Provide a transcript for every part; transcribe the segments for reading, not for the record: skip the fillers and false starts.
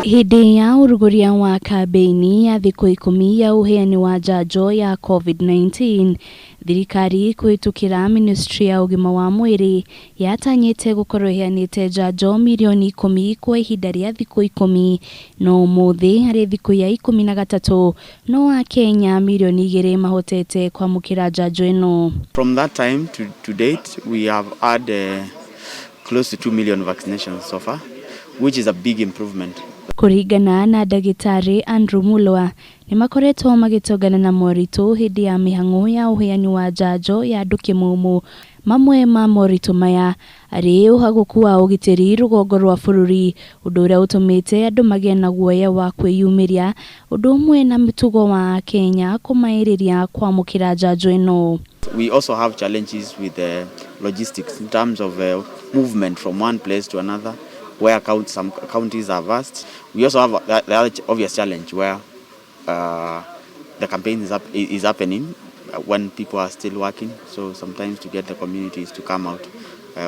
Hĩndĩ ya ũrugũria wa kambĩini ya thikũ 10 ya ũheani wa njanjo ya COVID-19, thirikari kũhĩtũkĩra ministry ya ũgima wa mwĩrĩ yatanyĩte gũkorwo ĩheanĩte njanjo mirioni 10 kwa ihinda rĩa thikũ 10, no ũmũthĩ harĩ thikũ ya 13 no akenya mirioni 2 mahotete kwamũkĩra njanjo ĩno. From that time to date, we have had close to 2 million vaccinations so far, which is a big improvement. Kũringana na ndagĩtarĩ Andrew Mulwa, nĩ makoretwo magĩtũngana na moritũ hĩndĩ ya mĩhang'o ya ũheani wa njanjo ya andũ kĩmũmũ. Mamwe ma moritũ maya arĩ ũhagũku wa ũgitĩri rũgongo rwa bũrũri, ũndũ ũrĩa ũtũmĩte andũ magĩe na guoya wa kwĩyumĩria, ũndũ ũmwe na mũtugo wa Kenya kũmaĩrĩria kwamũkĩra njanjo ĩno. We also have challenges with the logistics in terms of movement from one place to another, where some counties are vast. We also have the other obvious challenge where the campaign is happening when people are still working. So sometimes to get the communities to come out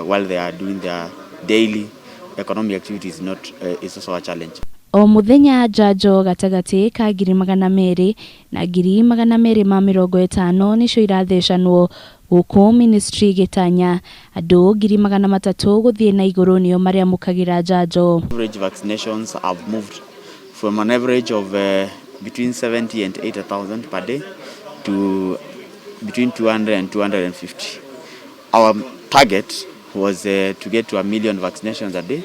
while they are doing their daily economic activities is not is also a challenge. O mũthenya njanjo gatagatĩ ka 200,000 na 250,000 nĩcio irathecanwo gũkũ, ministry ĩgĩtanya andũ 300,000 gũthiĩ na igũrũ nĩo marĩamũkagĩra njanjo. Average vaccinations have moved from an average of between 70 and 80,000 per day to between 200 and 250. Our target was to get to a million vaccinations a day,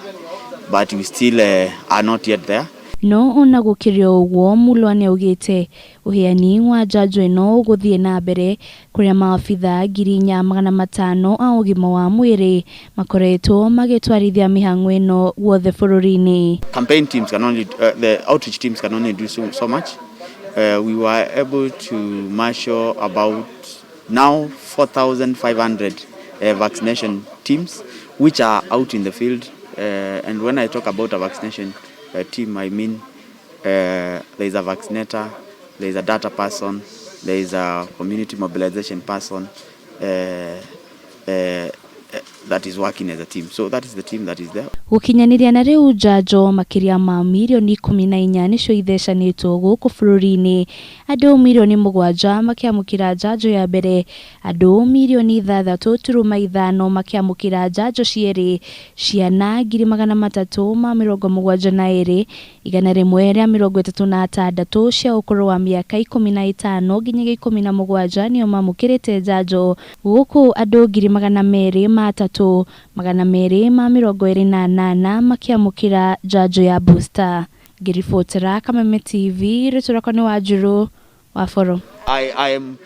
but we still are not yet there. No ona gũkĩrĩ o ũguo, Mulwa nĩaugĩte ũheani wa njanjo ĩno ũgũthiĩ na mbere, kũrĩa maabitha 4,500 a ũgima wa mwĩrĩ makoretwo magĩtwarithia mĩhang'o ĩno guothe bũrũri-inĩ. Campaign teams can only, the outreach teams can only do so much. We were able to marshal about now 4,500 vaccination teams, which are out in the field. And when I talk about a vaccination team, I mean there is a vaccinator, there is a data person, there is a community mobilization person that is working as a team. So that is the team that is there. Gũkinyanĩria na rĩu, njanjo makĩria ma mirioni 14 nĩcio ithecanĩtwo gũkũ bũrũri-inĩ, andũ mirioni 7 makĩamũkĩra njanjo ya mbere, andũ mirioni 6.5 makĩamũkĩra njanjo cierĩ, ciana 372,136 cia ũkũrũ wa mĩaka 15 nginyagia 17 nĩo mamũkĩrĩte njanjo, gũkũ andũ 203,228 makĩamũkĩra njanjo ya booster. Ngĩribotera Kameme TV, rĩtwa rĩakwa nĩ Wanjirũ wa Boro. I am